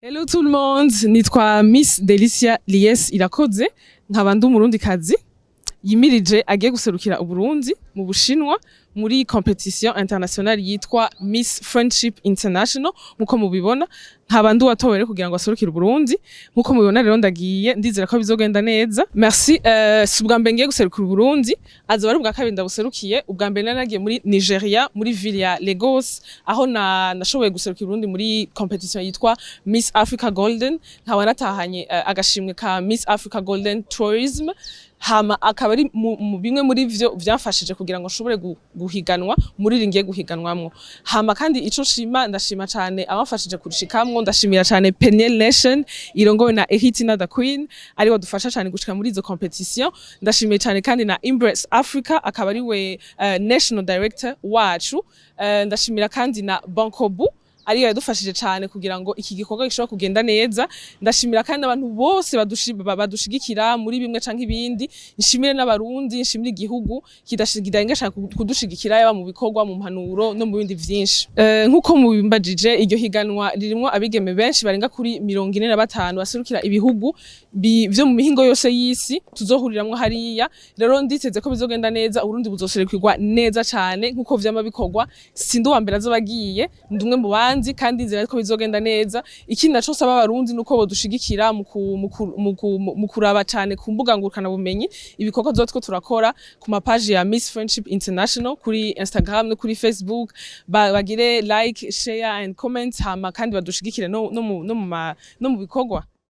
Hello tout le monde, nitwa Miss Delicia Lies Irakoze, nkaba ndi Umurundikazi yimirije agiye guserukira Uburundi mu Bushinwa muri compétition internationale yitwa Miss Friendship International. Nkuko mubibona, nkaba ndi uwatowe rero kugira ngo aserukire Uburundi. Nkuko mubibona rero, ndagiye, ndizera ko bizogenda neza. Merci. Si ubwa mbere ngiye guserukira Uburundi, azoba ari ubwa kabiri ndabuserukiye. Ubwa mbere nari nagiye muri Nigeria, muri ville ya Lagos, aho nashoboye guserukira Uburundi muri compétition yitwa Miss Africa Golden, nkaba natahanye agashimwe ka Miss Africa Golden Tourism. Hama akaba ari mu bimwe muri vyo vyamfashije kugira ngo nshobore guhiganwa muri iri ngiye guhiganwamwo. Hama kandi ico nshima, ndashima cane abamfashije kurishikamwo. Ndashimira cane Peniel Nation irongowe na Ehitina the Queen, ari wadufasha cane gushika muri izo compétition. Ndashimiye cane kandi na Embrace Africa, akaba ari we national director wacu. Ndashimira kandi na Bankobu, ariyo yadufashije cane kugira ngo iki gikorwa gishobore kugenda neza. Ndashimira kandi abantu bose badushigikira muri bimwe canke ibindi. Nshimire n'Abarundi, nshimire igihugu kidahengesha kudushigikira, yaba mu bikorwa, mu mpanuro no mu bindi vyinshi. Nkuko mubimbajije, iryo higanwa ririmwo abigeme benshi barenga kuri 45 baserukira ibihugu vyo mu mihingo yose y'isi tuzohuriramwo hariya. Rero nditeze ko bizogenda neza, Uburundi buzoserukirwa neza cane nkuko vyama bikorwa. Sindi uwa mbere azoba agiye, ndi umwe mu bandi, kandi nzira ko bizogenda neza. Ikindi naco nsaba Abarundi nuko bodushigikira mu kuraba cane ku mbuga ngurukana bumenyi ibikorwa tuzoba turiko turakora ku mapaji ya Miss Friendship International kuri Instagram no kuri Facebook, bagire like, share and comment, hama kandi badushigikire no mu bikorwa.